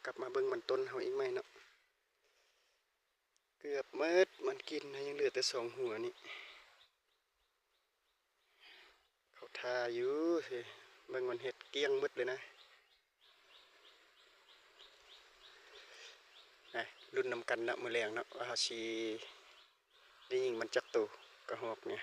ກັບມາເບິ່ງມັນຕົ້ນເຮົາອີກໃໝ່ເນາະ. ເກືອບໝົດມັນກິນ ຍັງເຫຼືອແຕ່ສອງຫົວນີ້. ເຂົາທ່າຢູ່ ເບິ່ງມັນເຮັດກ້ຽງໝົດເລີຍນະ. ນະ ລຸ້ນນຳກັນເນາະ ມື້ແລງເນາະ ວ່າເຮົາຊິໄດ້ຍິງມັນຈັກໂຕ ກະຮອກນີ້.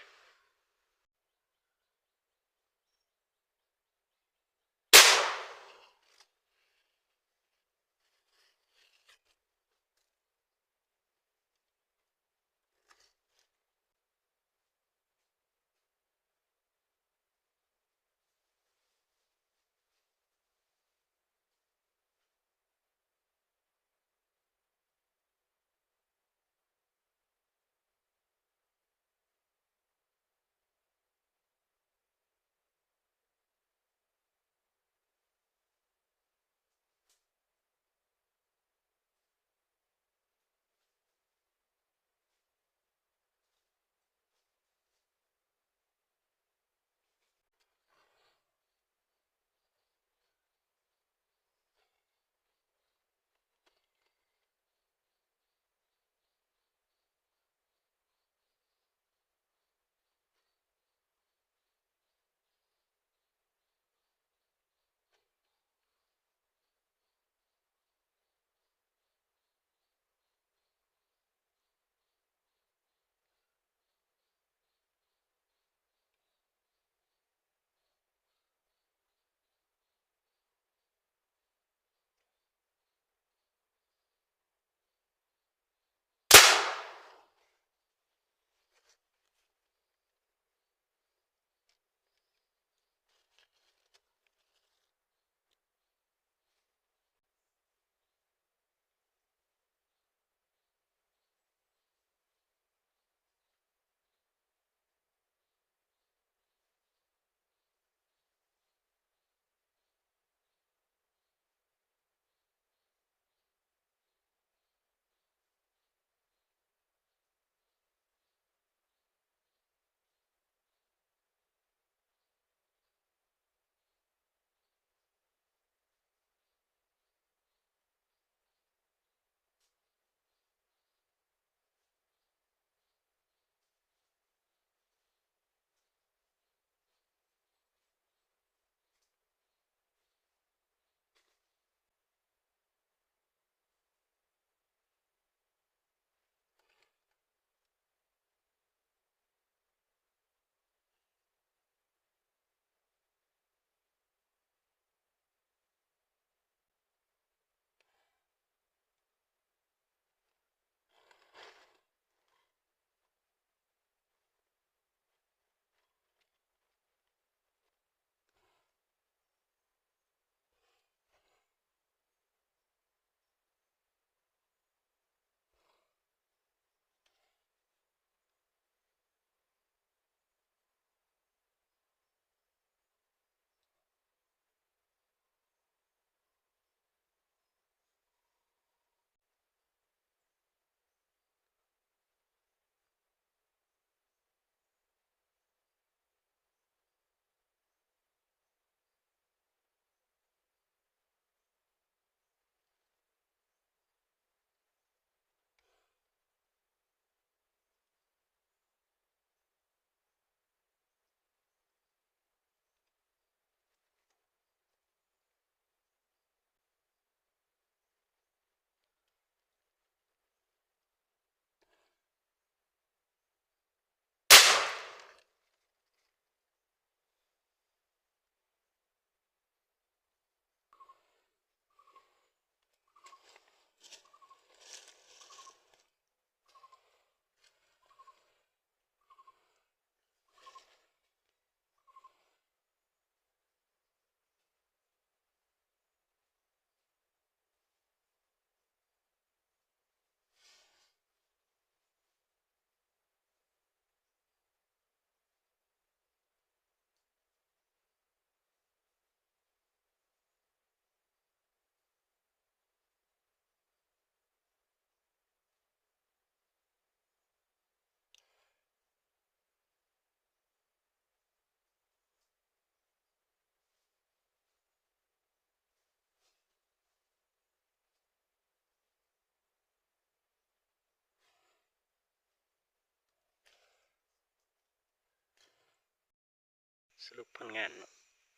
ສະຫຼຸບຜົນງານເນາະ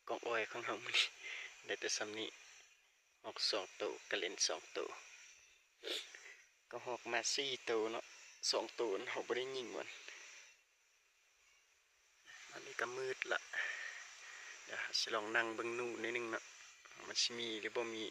ກອງອ້ອຍຂອງເຮົາມື້ນີ້ໄດ້ແຕ່ສ່ຳນີ້. ຮອກສອງໂຕ ກະເລັນສອງໂຕ ກໍຮອກມາສີ່ໂຕເນາະ ສອງໂຕນັ້ນເຮົາບໍ່ໄດ້ຍິງມັນ. ອັນນີ້ກໍມືດລະ ດຽວເຮົາຊິລອງນັ່ງເບິ່ງໜູໜ້ອຍໜຶ່ງເນາະ ມັນຊິມີຫຼືບໍ່ມີ.